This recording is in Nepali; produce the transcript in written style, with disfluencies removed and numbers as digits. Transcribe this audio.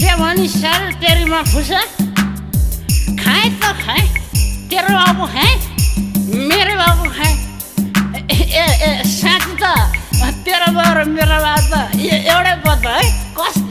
क्या भनी साल तेरी माँ खुश है? खाए तो खाए, तेरे बाबू हैं, मेरे बाबू हैं। साँच्ची त तेरो बाउ र मेरो बाउ त एउटै पद है। कस्तो